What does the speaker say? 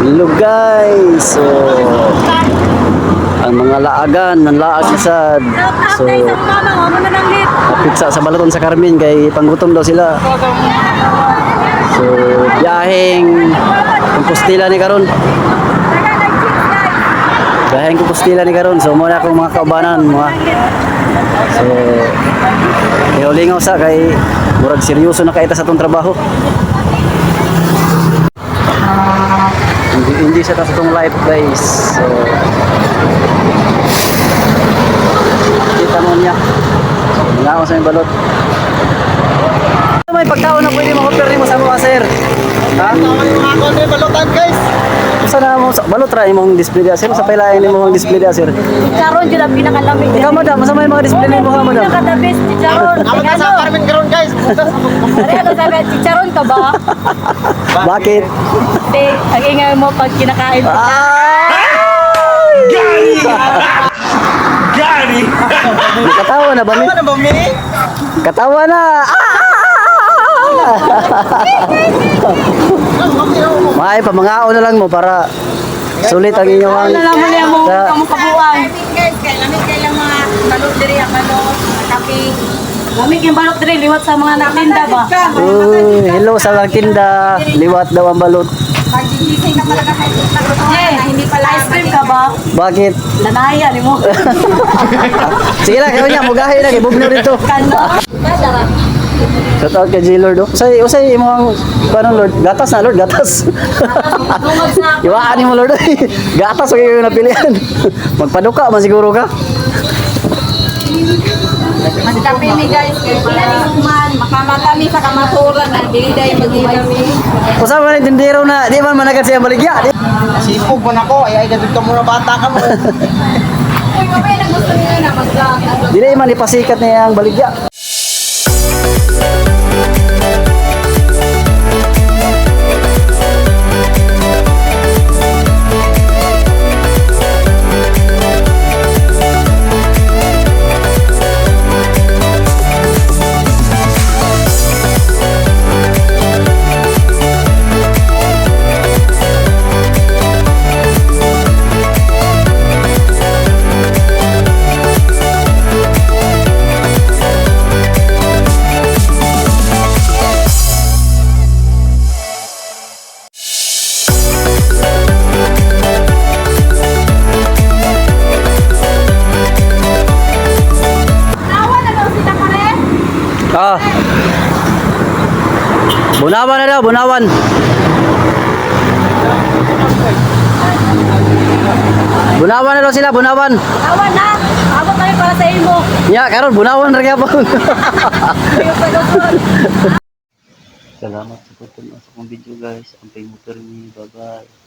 Hello guys! So, ang mga laagan, nanlaag na sad. So, napit sa balaton sa Carmen kay panggutom daw sila. So, biyaheng Compostela ni karon. Biyaheng Compostela ni karon. So, muna akong mga kaubanan, mga. So, lingaw sa kay murag seryoso na kaita sa atong trabaho. Hindi, hindi sa tas itong life, guys. So, kita mo niya. Nga ako sa may balot. May pagkaon na pwede mo-offer nimo sa mga sir. Ha? Ako na balutan, guys. Usa na mo balot ra imong display diya, sir. Sa pailain imong display diya, sir. Chicharon jud ang pinakalamig. Ikaw, madam, masa may mga display nimo ha, madam? Pinaka the best chicharon. Ako na sa Carmen karon, guys. Ano ano sabi, chicharon ka ba? Bakit? Te, ang ingay mo pag kinakain mo. Ah! Gary! Katawa na ba mi? Ano ba mi? Katawa na. Ah! Maay pa mga na lang mo para sulit ang inyong Ano lang mo niya mo mo kabuan. Guys, kay lamig kay lang mga balot diri ang balot, kape. Lamig yung balot diri liwat sa mga natinda ba? Uy, hello sa mga tinda. Liwat daw ang balot. Pagigising ka talaga sa Eh, na hindi pala ice cream ka ba? Bakit? Lanaya ni mo. Sige lang, kayo niya, mugahi na, kibugno dito. Kano? Shout out kay J Lord. Oh. Usay, usay, imong, paano Lord? Gatas na, Lord, gatas. Dungag sa Iwaan mo, Lord. Gatas, huwag kayo napilihan. Magpaduka man siguro ka. Magkape mi, guys, kay para man makamatami sa kamaturan na dili dai magigami. Usa man yung tindero na, di man managat siya baligya. Sipog man ako, ay ay gadto ka muna bata ka mo. Uy, mamaya na gusto niyo na mag-vlog. Dili man ipasikat niya ang baligya. Tawa na daw sila pare. Ah. Bunawan na daw, bunawan. Bunawan na daw sila, bunawan. Tawa na. Abot kami para sa imo. Ya, karon bunawan ra gyapon. Yung Salamat sa pagtanaw sa akong video, guys. Ang pay motor ni. Bye-bye.